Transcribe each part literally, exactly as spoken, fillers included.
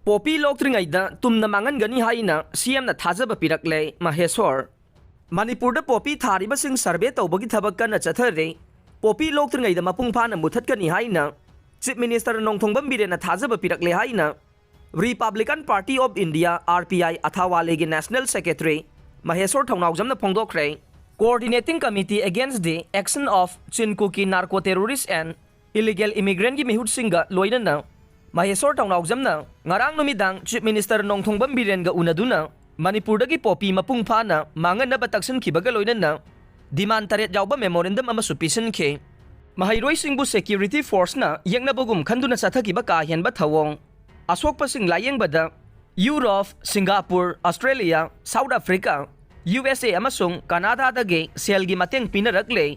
Poppy ꯂꯣꯛꯇ꯭ꯔꯤꯉꯩꯗ ꯇꯨꯝꯅ ꯃꯥꯡꯍꯟꯒꯅꯤ ꯍꯥꯏꯅ ꯁꯤ ꯑꯦꯝꯅ ꯊꯥꯖꯕ ꯄꯤꯔꯛꯂꯦ꯫ ꯃꯍꯦꯁꯣꯔ꯫ ꯃꯅꯤꯄꯨꯔꯗ ꯄꯣꯄꯤ ꯊꯥꯔꯤꯕꯁꯤꯡ ꯁꯔꯚꯦ ꯇꯧꯕꯒꯤ ꯊꯕꯛ ꯀꯟꯅ ꯆꯠꯊꯔꯤ꯫ ꯄꯣꯄꯤ ꯂꯣꯛꯇ꯭ꯔꯤꯉꯩꯗ ꯃꯄꯨꯡ ꯐꯥꯅ ꯃꯨꯊꯠꯀꯅꯤ ꯍꯥꯏꯅ ꯆꯤꯐ ꯃꯤꯅꯤꯁꯇꯔ ꯅꯣꯡꯊꯣꯡꯕꯝ ꯕꯤꯔꯦꯟꯅ ꯊꯥꯖꯕ ꯄꯤꯔꯛꯂꯦ ꯍꯥꯏꯅ republican party of India, R P I, ꯑꯊꯥꯋꯥꯂꯦꯒꯤ ꯅꯦꯁꯅꯦꯜ ꯁꯦꯀ꯭ꯔꯦꯇꯔꯤ ꯃꯍꯦꯁꯣꯔ ꯊꯧꯅꯥꯎꯖꯝꯅ ꯐꯣꯡꯗꯣꯛꯈ꯭ꯔꯦ꯫ Coordinating Committee Against the Action of Chin Kuki Narco Terrorists and Illegal Immigrantꯀꯤ ꯃꯤꯍꯨꯠꯁꯤꯡꯒ ꯂꯣꯏꯅꯅ ꯃꯍꯦꯁꯣꯔ ꯊꯧꯅꯥꯎꯖꯝꯅ ꯉꯔꯥꯡ ꯅꯨꯃꯤꯗꯥꯡ ꯆꯤꯐ ꯃꯤꯅꯤꯁꯇꯔ ꯅꯣꯡꯊꯣꯡꯕꯝ ꯕꯤꯔꯦꯟꯒ ꯎꯅꯗꯨꯅ ꯃꯅꯤꯄꯨꯔꯗꯒꯤ ꯄꯣꯄꯤ ꯃꯄꯨꯡ ꯐꯥꯅ ꯃꯥꯡꯍꯟꯅꯕ ꯇꯛꯁꯤꯟꯈꯤꯕꯒ ꯂꯣꯏꯅꯅ ꯗꯤꯃꯥꯟ ꯇꯔꯦꯠ ꯌꯥꯎꯕ ꯃꯦꯃꯣꯔꯦꯟꯗꯝ ꯑꯃꯁꯨ ꯄꯤꯁꯤꯟꯈꯤ꯫ ꯃꯍꯩꯔꯣꯏꯁꯤꯡꯕꯨ ꯁꯦꯀ꯭ꯌꯨꯔꯤꯇꯤ ꯐꯣꯔꯁꯅ ꯌꯦꯛꯅꯕꯒꯨꯝ ꯈꯟꯗꯨꯅ ꯆꯠꯊꯈꯤꯕ ꯀꯥ ꯍꯦꯟꯕ ꯊꯧꯑꯣꯡ, ꯑꯁꯣꯛꯄꯁꯤꯡ ꯂꯥꯌꯦꯡꯕꯗ Europe, Singapore, Australia, south Africa, U S A ꯑꯃꯁꯨꯡ ꯀꯅꯥꯗꯥꯗꯒꯤ ꯁꯦꯜꯒꯤ ꯃꯇꯦꯡ ꯄꯤꯅꯔꯛꯂꯦ꯫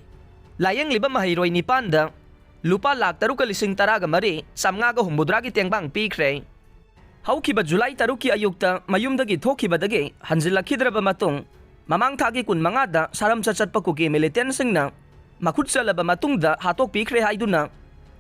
ꯂꯥꯌꯦꯡꯂꯤꯕ ꯃꯍꯩꯔꯣꯏ ꯅꯤꯄꯥꯟꯗ ꯂꯨꯄꯥ ꯂꯥꯈ ꯇꯔꯨꯛꯀ ꯂꯤꯁꯤꯡ ꯇꯔꯥꯒ ꯃꯔꯤ ꯆꯥꯝꯃꯉꯥꯒ ꯍꯨꯝꯐꯨꯇꯔꯥꯒꯤ ꯇꯦꯡꯕꯥꯡ ꯄꯤꯈ꯭ꯔꯦ꯫ ꯍꯧꯈꯤꯕ ꯖꯨꯂꯥꯏ ꯇꯔꯨꯛꯀꯤ ꯑꯌꯨꯛꯇ ꯃꯌꯨꯝꯗꯒꯤ ꯊꯣꯛꯈꯤꯕꯗꯒꯤ ꯍꯟꯖꯤꯜꯂꯛꯈꯤꯗ꯭ꯔꯕ ꯃꯇꯨꯡ, ꯃꯃꯥꯡ ꯊꯥꯒꯤ ꯀꯨꯟꯃꯉꯥꯗ ꯁꯥꯔꯝꯆꯠ ꯆꯠꯄ ꯀꯨꯀꯤ ꯃꯤꯂꯤꯇꯦꯟꯁꯤꯡꯅ ꯃꯈꯨꯠ ꯆꯜꯂꯕ ꯃꯇꯨꯡꯗ ꯍꯥꯠꯇꯣꯛꯄꯤꯈ꯭ꯔꯦ ꯍꯥꯏꯗꯨꯅ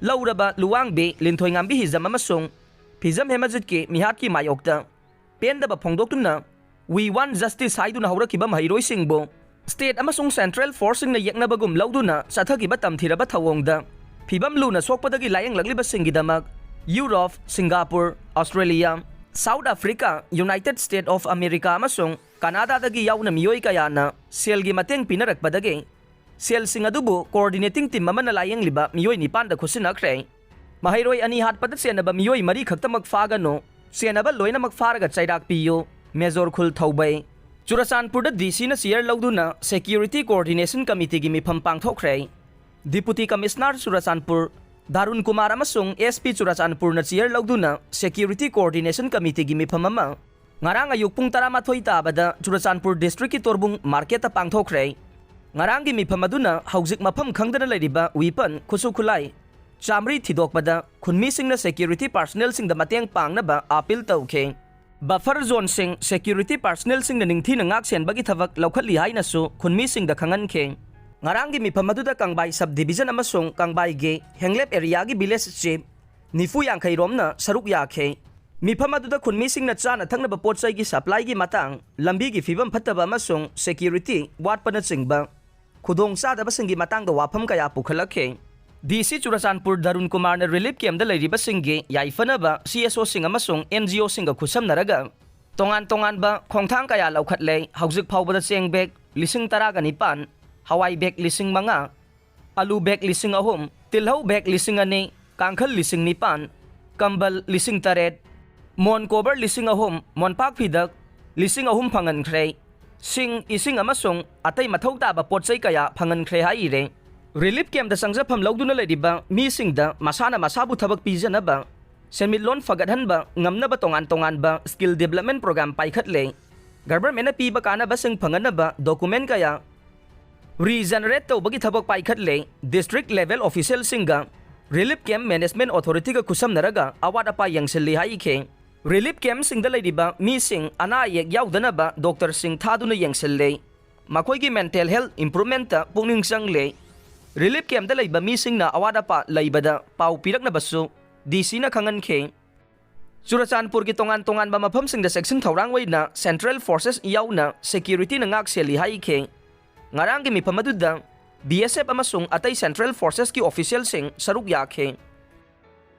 ꯂꯧꯔꯕ ꯂꯨꯋꯥꯡꯕꯤ ꯂꯤꯟꯊꯣꯏꯉꯥꯝꯕꯤ ꯍꯤꯖꯝ ꯑꯃꯁꯨꯡ ꯐꯤꯖꯝ ꯍꯦꯃꯖꯤꯠꯀꯤ ꯃꯤꯍꯥꯠꯀꯤ ꯃꯥꯌꯣꯛꯇ ꯄꯦꯟꯗꯕ ꯐꯣꯡꯗꯣꯛꯇꯨꯅ "We want justice" ꯍꯥꯏꯗꯨꯅ ꯍꯧꯔꯛꯈꯤꯕ ꯃꯍꯩꯔꯣꯏꯁꯤꯡꯕꯨ ꯁ꯭ꯇꯦꯠ ꯑꯃꯁꯨꯡ ꯁꯦꯟꯇ꯭ꯔꯦꯜ ꯐꯣꯔꯁꯁꯤꯡꯅ ꯌꯦꯛꯅꯕꯒꯨꯝ ꯂꯧꯗꯨꯅ ꯆꯠꯊꯈꯤꯕ ꯇꯝꯊꯤꯔꯕ ꯊꯧꯑꯣꯡꯗ ꯐꯤꯕꯝ ꯂꯨꯅ ꯁꯣꯛꯄꯗꯒꯤ ꯂꯥꯌꯦꯡꯂꯛꯂꯤꯕꯁꯤꯡꯒꯤꯗꯃꯛ Europe, Singapore, Australia, south Africa, united state of America ꯑꯃꯁꯨꯡ ꯀꯅꯥꯗꯥꯗꯒꯤ ꯌꯥꯎꯅ ꯃꯤꯑꯣꯏ ꯀꯌꯥꯅ ꯁꯦꯜꯒꯤ ꯃꯇꯦꯡ ꯄꯤꯅꯔꯛꯄꯗꯒꯤ ꯁꯦꯜꯁꯤꯡ ꯑꯗꯨꯕꯨ ꯀꯣꯑꯣꯔꯗꯤꯅꯦꯇꯤꯡ ꯇꯤꯝ ꯑꯃꯅ ꯂꯥꯌꯦꯡꯂꯤꯕ ꯃꯤꯑꯣꯏ ꯅꯤꯄꯥꯟꯗ ꯈꯨꯠꯁꯤꯟꯅꯈ꯭ꯔꯦ꯫ ꯃꯍꯩꯔꯣꯏ ꯑꯅꯤ ꯍꯥꯠꯄꯗ ꯆꯦꯟꯅꯕ ꯃꯤꯑꯣꯏ ꯃꯔꯤ ꯈꯛꯇꯃꯛ ꯐꯥꯒꯅꯨ, ꯆꯦꯟꯅꯕ ꯂꯣꯏꯅꯃꯛ ꯐꯥꯔꯒ ꯆꯩꯔꯥꯛ ꯄꯤꯌꯨ, ꯃꯦꯖꯣꯔ ꯈꯨꯜ ꯊꯧꯕꯩ꯫ ꯆꯨꯔꯆꯥꯟꯄꯨꯔꯗ ꯗꯤ ꯁꯤꯅ ꯆꯤꯌꯔ ꯂꯧꯗꯨꯅ ꯁꯦꯀ꯭ꯌꯨꯔꯤꯇꯤ ꯀꯣꯑꯣꯔꯗꯤꯅꯦꯁꯟ ꯀꯃꯤꯇꯤꯒꯤ ꯃꯤꯐꯝ ꯄꯥꯡꯊꯣꯛꯈ꯭ꯔꯦ꯫ ꯗꯤꯄꯨꯇꯤ ꯀꯃꯤꯁꯅꯔ ꯆꯨꯔꯆꯥꯟꯄꯨꯔ ꯙꯥꯔꯨꯟ ꯀꯨꯃꯥꯔ ꯑꯃꯁꯨꯡ ꯑꯦꯁ ꯄꯤ ꯆꯨꯔꯆꯥꯟꯄꯨꯔꯅ ꯆꯤꯌꯔ ꯂꯧꯗꯨꯅ ꯁꯦꯀ꯭ꯌꯨꯔꯤꯇꯤ ꯀꯣꯑꯣꯔꯗꯤꯅꯦꯁꯟ ꯀꯃꯤꯇꯤꯒꯤ ꯃꯤꯐꯝ ꯑꯃ ꯉꯔꯥꯡ ꯑꯌꯨꯛ ꯄꯨꯡ ꯇꯔꯥꯃꯥꯊꯣꯏ ꯇꯥꯕꯗ ꯆꯨꯔꯆꯥꯟꯄꯨꯔ ꯗꯤꯁꯇ꯭ꯔꯤꯛꯀꯤ ꯇꯣꯔꯕꯨꯡ ꯃꯥꯔꯀꯦꯠꯇ ꯄꯥꯡꯊꯣꯛꯈ꯭ꯔꯦ꯫ ꯉꯔꯥꯡꯒꯤ ꯃꯤꯐꯝ ꯑꯗꯨꯅ ꯍꯧꯖꯤꯛ ꯃꯐꯝ ꯈꯪꯗꯅ ꯂꯩꯔꯤꯕ ꯋꯤꯄꯟ, ꯈꯨꯠꯁꯨ ꯈꯨꯠꯂꯥꯏ, ꯆꯥꯃꯔꯤ ꯊꯤꯗꯣꯛꯄꯗ ꯈꯨꯟꯃꯤꯁꯤꯡꯅ ꯁꯦꯀ꯭ꯌꯨꯔꯤꯇꯤ ꯄꯥꯔꯁꯅꯦꯜꯁꯤꯡꯗ ꯃꯇꯦꯡ ꯄꯥꯡꯅꯕ ꯑꯥꯄꯤꯜ ꯇꯧꯈꯤ꯫ ꯕꯐꯔ ꯖꯣꯟꯁꯤꯡ ꯁꯦꯀ꯭ꯌꯨꯔꯤꯇꯤ ꯄꯥꯔꯁꯅꯦꯜꯁꯤꯡꯅ ꯅꯤꯡꯊꯤꯅ ꯉꯥꯛ ꯁꯦꯟꯕꯒꯤ ꯊꯕꯛ ꯂꯧꯈꯠꯂꯤ ꯍꯥꯏꯅꯁꯨ ꯈꯨꯟꯃꯤꯁꯤꯡꯗ ꯈꯪꯍꯟꯈꯤ꯫ ꯉꯔꯥꯡꯒꯤ ꯃꯤꯐꯝ ꯑꯗꯨꯗ ꯀꯪꯕꯥꯏ ꯁꯕ ꯗꯤꯕꯤꯖꯟ ꯑꯃꯁꯨꯡ ꯀꯪꯕꯥꯏꯒꯤ ꯍꯦꯡꯂꯦꯞ ꯑꯦꯔꯤꯌꯥꯒꯤ ꯚꯤꯂꯦꯖ ꯆꯤꯐ ꯅꯤꯐꯨ ꯌꯥꯡꯈꯩ ꯔꯣꯝꯅ ꯁꯔꯨꯛ ꯌꯥꯈꯤ꯫ ꯃꯤꯐꯝ ꯑꯗꯨꯗ ꯈꯨꯟꯃꯤꯁꯤꯡꯅ ꯆꯥꯅ ꯊꯛꯅꯕ ꯄꯣꯠ ꯆꯩꯒꯤ ꯁꯄ꯭ꯂꯥꯏꯒꯤ ꯃꯇꯥꯡ, ꯂꯝꯕꯤꯒꯤ ꯐꯤꯕꯝ ꯐꯠꯇꯕ ꯑꯃꯁꯨꯡ ꯁꯦꯀ꯭ꯌꯨꯔꯤꯇꯤ ꯋꯥꯠꯄꯅꯆꯤꯡꯕ ꯈꯨꯗꯣꯡꯆꯥꯗꯕꯁꯤꯡꯒꯤ ꯃꯇꯥꯡꯗ ꯋꯥꯐꯝ ꯀꯌꯥ ꯄꯨꯈꯠꯂꯛꯈꯤ꯫ ꯗꯤ ꯁꯤ ꯆꯨꯔꯆꯥꯟꯄꯨꯔ ꯙꯔꯨꯟ ꯀꯨꯃꯥꯔꯅ ꯔꯤꯂꯤꯐ ꯀꯦꯝꯗ ꯂꯩꯔꯤꯕꯁꯤꯡꯒꯤ ꯌꯥꯏꯐꯅꯕ ꯁꯤ ꯑꯦꯁ ꯑꯣꯁꯤꯡ ꯑꯃꯁꯨꯡ ꯑꯦꯟ ꯖꯤ ꯑꯣꯁꯤꯡꯒ ꯈꯨꯠꯁꯝꯅꯔꯒ ꯇꯣꯉꯥꯟ ꯇꯣꯉꯥꯟꯕ ꯈꯣꯡꯊꯥꯡ ꯀꯌꯥ ꯂꯧꯈꯠꯂꯦ꯫ ꯍꯧꯖꯤꯛ ꯐꯥꯎꯕꯗ ꯆꯦꯡ ꯕꯦꯒ ꯂꯤꯁꯤꯡ ꯇꯔꯥꯒ ꯅꯤꯄꯥꯟ, ꯍꯋꯥꯏ ꯕꯦꯒ ꯂꯤꯁꯤꯡ ꯃꯉꯥ, ꯑꯂꯨ ꯕꯦꯒ ꯂꯤꯁꯤꯡ ꯑꯍꯨꯝ, ꯇꯤꯜꯍꯧ ꯕꯦꯒ ꯂꯤꯁꯤꯡ ꯑꯅꯤ, ꯀꯥꯡꯈꯜ ꯂꯤꯁꯤꯡ ꯅꯤꯄꯥꯟ, ꯀꯝꯕꯜ ꯂꯤꯁꯤꯡ ꯇꯔꯦꯠ, ꯃꯣꯟ ꯀꯣꯕꯔ ꯂꯤꯁꯤꯡ ꯑꯍꯨꯝ, ꯃꯣꯟꯄꯥꯛ ꯐꯤꯗꯛ ꯂꯤꯁꯤꯡ ꯑꯍꯨꯝ ꯐꯪꯍꯟꯈ꯭ꯔꯦ꯫ ꯁꯤꯡ, ꯏꯁꯤꯡ ꯑꯃꯁꯨꯡ ꯑꯇꯩ ꯃꯊꯧ ꯇꯥꯕ ꯄꯣꯠ ꯆꯩ ꯀꯌꯥ ꯐꯪꯍꯟꯈ꯭ꯔꯦ ꯍꯥꯏꯔꯦ꯫ ꯔꯤꯂꯤꯐ ꯀꯦꯝꯗ ꯆꯪꯖꯐꯝ ꯂꯧꯗꯨꯅ ꯂꯩꯔꯤꯕ ꯃꯤꯁꯤꯡꯗ ꯃꯁꯥꯅ ꯃꯁꯥꯕꯨ ꯊꯕꯛ ꯄꯤꯖꯅꯕ, ꯁꯦꯟꯃꯤꯠꯂꯣꯟ ꯐꯒꯠꯍꯟꯕ ꯉꯝꯅꯕ ꯇꯣꯉꯥꯟ ꯇꯣꯉꯥꯟꯕ ꯁ꯭ꯀꯤꯜ ꯗꯤꯕ꯭ꯂꯞꯃꯦꯟ ꯄ꯭ꯔꯣꯒ꯭ꯔꯥꯝ ꯄꯥꯏꯈꯠꯂꯦ꯫ ꯒꯚꯔꯟꯃꯦꯟꯠꯅ ꯄꯤꯕ ꯀꯥꯟꯅꯕꯁꯤꯡ ꯐꯪꯍꯟꯅꯕ ꯗꯣꯀꯨꯃꯦꯟ ꯀꯌꯥ ꯔꯤꯖꯦꯅꯔꯦꯠ ꯇꯧꯕꯒꯤ ꯊꯕꯛ ꯄꯥꯏꯈꯠꯂꯦ꯫ ꯗꯤꯁꯇ꯭ꯔꯤꯛ ꯂꯦꯚꯦꯜ ꯑꯣꯐꯤꯁꯤꯌꯦꯜꯁꯤꯡꯒ ꯔꯤꯂꯤꯐ ꯀꯦꯝ ꯃꯦꯅꯦꯖꯃꯦꯟꯠ ꯑꯣꯊꯣꯔꯤꯇꯤꯒ ꯈꯨꯠꯁꯝꯅꯔꯒ ꯑꯋꯥꯠ ꯑꯄꯥ ꯌꯦꯡꯁꯤꯜꯂꯤ ꯍꯥꯏꯈꯤ꯫ ꯔꯤꯂꯤꯐ ꯀꯦꯝꯁꯤꯡꯗ ꯂꯩꯔꯤꯕ ꯃꯤꯁꯤꯡ ꯑꯅꯥ ꯑꯌꯦꯛ ꯌꯥꯎꯗꯅꯕ ꯗꯣꯛꯇꯔꯁꯤꯡ ꯊꯥꯗꯨꯅ ꯌꯦꯡꯁꯤꯜꯂꯦ꯫ ꯃꯈꯣꯏꯒꯤ ꯃꯦꯟꯇꯦꯜ ꯍꯦꯜꯊ ꯏꯝꯄ꯭ꯔꯨꯚꯃꯦꯟꯠꯇ ꯄꯨꯛꯅꯤꯡ ꯆꯪꯂꯦ꯫ ꯔꯤꯂꯤꯐ ꯀꯦꯝꯗ ꯂꯩꯕ ꯃꯤꯁꯤꯡꯅ ꯑꯋꯥꯠ ꯑꯄꯥ ꯂꯩꯕꯗ ꯄꯥꯎ ꯄꯤꯔꯛꯅꯕꯁꯨ ꯗꯤ ꯁꯤꯅ ꯈꯪꯍꯟꯈꯤ꯫ ꯆꯨꯔꯆꯥꯟꯄꯨꯔꯒꯤ ꯇꯣꯉꯥꯟ ꯇꯣꯉꯥꯟꯕ ꯃꯐꯝꯁꯤꯡꯗ ꯆꯦꯛꯁꯤꯟ ꯊꯧꯔꯥꯡ ꯑꯣꯏꯅ ꯁꯦꯟꯇ꯭ꯔꯦꯜ ꯐꯣꯔꯁꯦꯁ ꯌꯥꯎꯅ ꯁꯦꯀ꯭ꯌꯨꯔꯤꯇꯤꯅ ꯉꯥꯛ ꯁꯦꯜꯂꯤ ꯍꯥꯏꯈꯤ꯫ ꯉꯔꯥꯡꯒꯤ ꯃꯤꯐꯝ ꯑꯗꯨꯗ ꯕꯤ ꯑꯦꯁ ꯑꯦꯐ ꯑꯃꯁꯨꯡ ꯑꯇꯩ ꯁꯦꯟꯇ꯭ꯔꯦꯜ ꯐꯣꯔꯁꯦꯁꯀꯤ ꯑꯣꯐꯤꯁꯤꯌꯦꯜꯁꯤꯡ ꯁꯔꯨꯛ ꯌꯥꯈꯤ꯫